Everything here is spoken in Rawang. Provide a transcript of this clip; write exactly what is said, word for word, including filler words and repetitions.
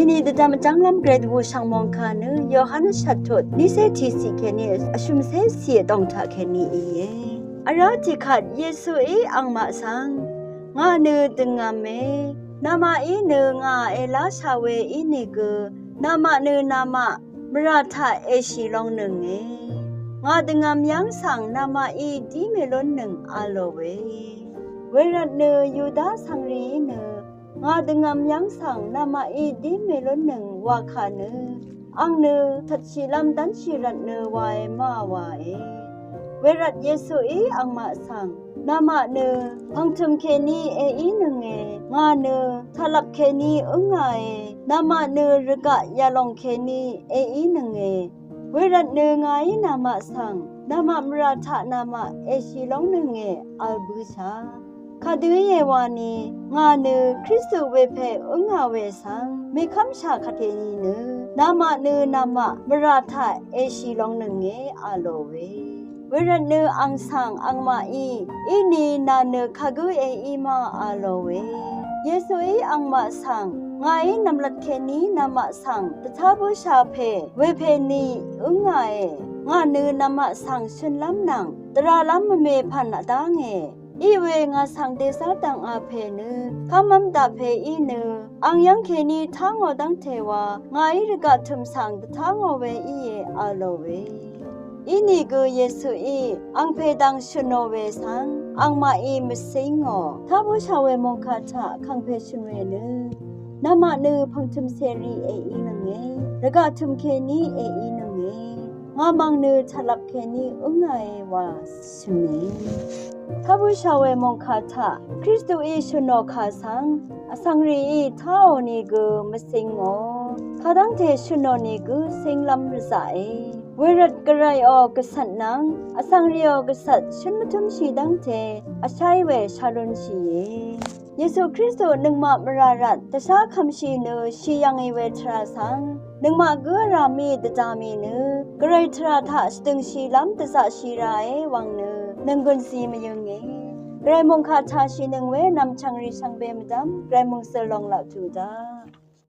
Ni dvdvm jvnglvm grade wu shvngmong kà nø Yohan shvttut nice tiqsiq kèní vshø̀mcé siq vdòng taq kèní íe. Vrá tiqkvt Yesuí angmaq svng, ngà nø døngvme, namaqí nø ngà èlá shà we ínìgø, namaq nø namaq mvrà taq èshì longnønge. Ngà døngvm yv́ng svng namaqí dí mèlúnnøng a lò we. Wervt nø Yuda vsvngrìí nø ngà døngvm yv́ng svng namaqí dí mèlúnnøng wa kà nø, ang nø tvtshìlv́m dv́nshì rvt nø wae má wae. Wervt Yesuí angmaq svng, namaq nø pv̀ngtø̀m kèní èínønge, ngà nø taqlvp kèní ǿngàe, namaq nø rvgaq yalòng kèní èínønge. Wervt nø ngàí namaq svng, namaq mvrà taq namaq èshì lóngnønge vl bǿshà. Kadø íe wani, ngà nø Kristu wepè ǿngà we svng, mèkv́mshà kvteni nø, namaq nø namaq mvrà taq èshì longnønge a lò we. Wervt nø ang svng angmaqí, íni nà nø kagǿ èí ma a lò we. Yesuí angmaq svng, ngàí nv̀mlat kèní namaq svng dvtá bǿshà pè, wepè ni ǿngàe. Ngà nø namaq svng shønlv́m nvng dvralv́m mvme pv̀n vdánge. Iwe ngà svng dèzá dv̀ngà pè nø, kv́mv́m daq pè í nø, ang yv́ng kèní tá ngò dv́ngte wa, ngàí rvgaq tø̀m svng dvtá ngò we íe a lò we. Inìgø Yesuí angpè dang shø̀nò we svng, angmaqí mvcíngò. Tá bǿshà we mòngkà taq kàngpè shø̀n we nø, namaq nø pv̀ngtø̀m cèrì èínønge, rvgaq tø̀m kèní èínønge, ngà mv̀ng nø taqlvp kèní ǿngàe wa shø̀ne. Tá bǿshà we mòngkà taq Kristuí shø̀nò kà svng, vsvngrìí táò nìgø mvcíngò. Kadv́ngte shø̀nò nìgø cínglv́m rvzaqe. Wervt gvrayò gvcvt nvng, vsvngrìò gvcvt shǿn mvtǿmshì dv́ngte, vsháí we shá lúnshìe. Yesu Kristu nøngmaq mvrà rvt dvshá kvmshì nø shì yv̀ngì we tvrà svng, nøngmaq gǿ vrá mì dvda mì nø, gvray tvrà taq shvdø̀ngshìlv́m dvzaqshì ràe wvng nø, nønggùn zi mvyǿnge. Gvray mòngkà taq shìnøng we nv̀mchv̀ngrì shvngbe mvdv́m, gvray mòngsøl long laq tuq daq.